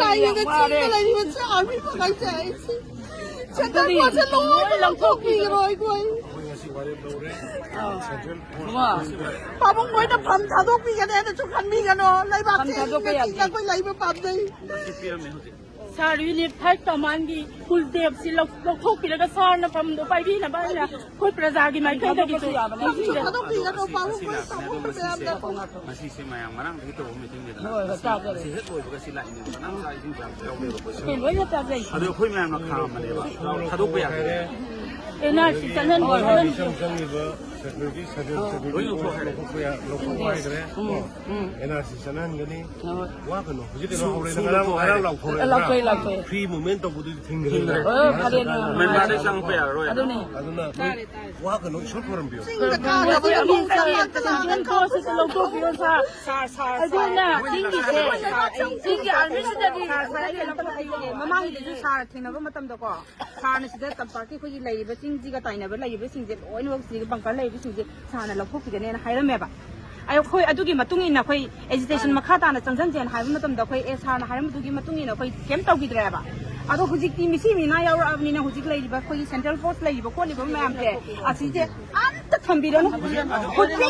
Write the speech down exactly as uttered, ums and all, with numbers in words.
ꯂꯥꯏꯅꯤꯡꯗ ꯆꯤꯡꯗ ꯂꯩꯔꯤꯕ ꯁꯤ ꯑꯥꯔꯃꯤ ꯃꯈꯩꯁꯦ ꯑꯩꯁꯤ ꯁꯦꯟꯇꯔ ꯐꯣꯔꯁꯁꯦ ꯂꯣꯏꯅ ꯂꯧꯊꯣꯛꯄꯤꯈ꯭ꯔꯣ ꯑꯩꯈꯣꯏ꯫ ꯄꯥꯕꯨꯡ ꯃꯣꯏꯅ ꯐꯝ ꯊꯥꯗꯣꯛꯄꯤꯒꯅꯤ ꯍꯥꯏꯅꯁꯨ ꯈꯟꯕꯤꯒꯅꯣ꯫ ꯂꯩꯕꯥꯛꯁꯦ ꯐꯝ ꯊꯥꯗꯣꯛꯄ ꯏꯪꯅ ꯌꯥꯗꯦ꯫ ꯆꯤꯡꯅ ꯑꯩꯈꯣꯏ ꯂꯩꯕ ꯄꯥꯝꯖꯩ꯫ ꯁꯥꯔ ꯌꯨꯅꯤꯠ ꯐꯥꯏꯚ ꯀꯃꯥꯟꯒꯤ ꯀꯨꯜꯗꯦꯕꯁꯤ ꯂꯧ-, ꯂꯧꯊꯣꯛꯄꯤꯔꯒ ꯁꯥꯔꯅ ꯐꯝꯗꯣ ꯄꯥꯏꯕꯤꯅꯕ ꯍꯥꯏꯅ ꯑꯩꯈꯣꯏ ꯄ꯭ꯔꯖꯥꯒꯤ ꯃꯥꯏꯀꯩꯗꯒꯤꯁꯨ ꯊꯥꯗꯣꯛꯄꯤꯒꯅꯣ, ꯄꯥꯕꯨꯡ ꯃꯣꯏ ꯄꯥꯕꯨꯡ ꯃꯌꯥꯝꯅ꯫ ꯃꯁꯤꯁꯦ ꯃꯌꯥꯝ ꯉꯔꯥꯡꯗꯒꯤ ꯇꯧꯕ ꯃꯤꯇꯤꯡꯅꯤꯗꯅ꯫ ꯍꯣꯏ, ꯍꯣꯏ, ꯃꯁꯤ, ꯇꯥꯖꯔꯦ꯫ ꯃꯁꯤ ꯍꯦꯛ ꯂꯣꯏꯕꯒ ꯁꯤ ꯂꯥꯛꯏꯅꯦꯕ꯫ ꯉꯔꯥꯡ ꯆꯥꯛ ꯏꯁꯤꯡ ꯆꯥꯕꯁꯨ ꯌꯥꯎꯗꯦꯕ ꯑꯩꯈꯣꯏꯁꯨ꯫ ꯑꯩꯈꯣꯏ ꯂꯣꯏꯅ ꯇꯥꯖꯩ꯫ ꯑꯗꯣ ꯑꯩꯈꯣꯏ ꯃꯌꯥꯝꯅ ꯈꯥꯝꯕꯅꯦꯕ꯫ ꯊꯥꯗꯣꯛꯄ ꯌꯥꯗꯦ꯫ ꯑꯦꯟ ꯑꯥꯔ ꯁꯤ ꯆꯠꯍꯟ-, ꯍꯣꯏ, ꯍꯣꯏ꯫ ꯆꯠꯍꯟ-, ꯏꯆꯝ ꯆꯝꯃꯤꯕ ꯁꯦꯀ꯭ꯌꯨꯔꯤꯇꯤ, ꯁꯦꯀ꯭ꯌꯨꯔꯤꯇꯤ ꯂꯣꯏ ꯂꯧꯊꯣꯛꯈ꯭ꯔꯦ꯫ ꯂꯧꯊꯣꯛꯄ ꯌꯥ-, ꯂꯧꯊꯣꯛꯄ ꯍꯥꯏꯈ꯭ꯔꯦ꯫ ꯎꯝ, ꯀꯣ? ꯎꯝ꯫ And R C ꯆꯠꯍꯟꯒꯅꯤ꯫ ꯍꯣꯏ꯫ ꯋꯥ ꯀꯩꯅꯣ ꯍꯧꯖꯤꯛ ꯀꯩꯅꯣ ꯁꯨ-, ꯍꯧꯔꯦ꯫ ꯁꯨ ꯉꯔꯥꯡ, ꯂꯧꯊꯣꯛ ꯉꯔꯥꯡ ꯍꯥꯏꯔꯦ꯫ ꯂꯥꯎꯊꯣꯔꯛꯑꯦ꯫ ꯂꯥꯎꯊꯣꯛꯑꯦ, ꯂꯥꯎꯊꯣꯛꯑꯦ꯫ ꯐ꯭ꯔꯤ ꯃꯨꯚꯃꯦꯟ ꯇꯧꯕꯗꯨꯗꯤ ꯊꯤꯡꯈ꯭ꯔꯦ꯫ ꯊꯤꯡꯈ꯭ꯔꯦ꯫ ꯑꯣ, ꯐꯔꯦꯅꯦ꯫ ꯃ꯭ꯌꯥꯟꯃꯥꯔꯗꯩ ꯆꯪꯉꯛꯄ ꯌꯥꯔꯔꯣꯏ꯫ ꯑꯗꯨꯅꯦ꯫ ꯑꯗꯨꯅ ꯅꯣꯏ ꯇꯥꯔꯦ, ꯇꯥꯔꯦ꯫ ꯋꯥ ꯀꯩꯅꯣ ꯏꯁꯣꯔ ꯈꯣꯏꯔꯝꯕꯤꯌꯨ꯫ ꯆꯤꯡꯗ ꯀꯥꯗꯕ ꯃꯐꯝ ꯁꯦꯟꯇ꯭ꯔꯦꯜ ꯐꯣꯔꯁꯇꯨ ꯂꯧꯊꯣꯛꯄꯤꯌꯣ, ꯁꯥꯔ꯫ ꯁꯥꯔ, ꯁꯥꯔ, ꯑꯗꯨꯅ ꯁꯥꯔ꯫ ꯆꯤꯡꯒꯤꯁꯦ, ꯆꯤꯡꯒꯤ ꯑꯥꯔꯃꯤꯁꯤꯗꯗꯤ ꯁꯥꯔ, ꯁꯥꯔ, ꯑꯩ ꯀꯩꯅꯣꯝꯇ ꯍꯥꯏꯖꯒꯦ꯫ ꯃꯃꯥꯡꯒꯤꯗꯁꯨ ꯁꯥꯔ ꯊꯦꯡꯅꯕ ꯃꯇꯝꯗꯀꯣ, ꯁꯥꯔꯅ ꯁꯤꯗ ꯇꯝꯄꯥꯛꯀꯤ ꯑꯩꯈꯣꯏꯒꯤ ꯂꯩꯔꯤꯕ ꯆꯤꯡꯁꯤꯒ ꯇꯥꯏꯅꯕ ꯂꯩꯔꯤꯕꯁꯤꯡꯁꯦ ꯂꯣꯏꯅꯃꯛ ꯁꯤꯒꯤ ꯕꯪꯀꯔ ꯂꯩꯔꯤꯕꯁꯤꯡꯁꯦ ꯁꯥꯔꯅ ꯂꯧꯊꯣꯛꯄꯤꯒꯅꯦꯅ ꯍꯥꯏꯔꯝꯃꯦꯕ꯫ ꯑꯩꯈꯣꯏ ꯑꯗꯨꯒꯤ ꯃꯇꯨꯡ ꯏꯟꯅ ꯑꯩꯈꯣꯏ ꯑꯦꯖꯤꯇꯦꯁꯟ ꯃꯈꯥ ꯇꯥꯅ ꯆꯪꯁꯤꯟꯁꯦꯅ ꯍꯥꯏꯕ ꯃꯇꯝꯗ ꯑꯩꯈꯣꯏ ꯑꯦ ꯁꯥꯔꯅ ꯍꯥꯏꯔꯝꯕꯗꯨꯒꯤ ꯃꯇꯨꯡ ꯏꯟꯅ ꯑꯩꯈꯣꯏ ꯀꯩꯝ ꯇꯧꯈꯤꯗ꯭ꯔꯦꯕ꯫ ꯑꯗꯣ ꯍꯧꯖꯤꯛꯇꯤ ꯃꯤꯁꯤ ꯃꯤꯅꯥ ꯌꯥꯎꯔꯛꯑꯕꯅꯤꯅ ꯍꯧꯖꯤꯛ ꯂꯩꯔꯤꯕ ꯑꯩꯈꯣꯏꯒꯤ ꯁꯦꯟꯇ꯭ꯔꯦꯜ ꯐꯣꯔꯁ ꯂꯩꯔꯤꯕ ꯈꯣꯠꯂꯤꯕ ꯃꯌꯥꯝꯁꯦ ꯑꯁꯤꯁꯦ ꯑꯝꯇ ꯊꯝꯕꯤꯔꯅꯨ꯫ ꯍꯧꯖꯤꯛ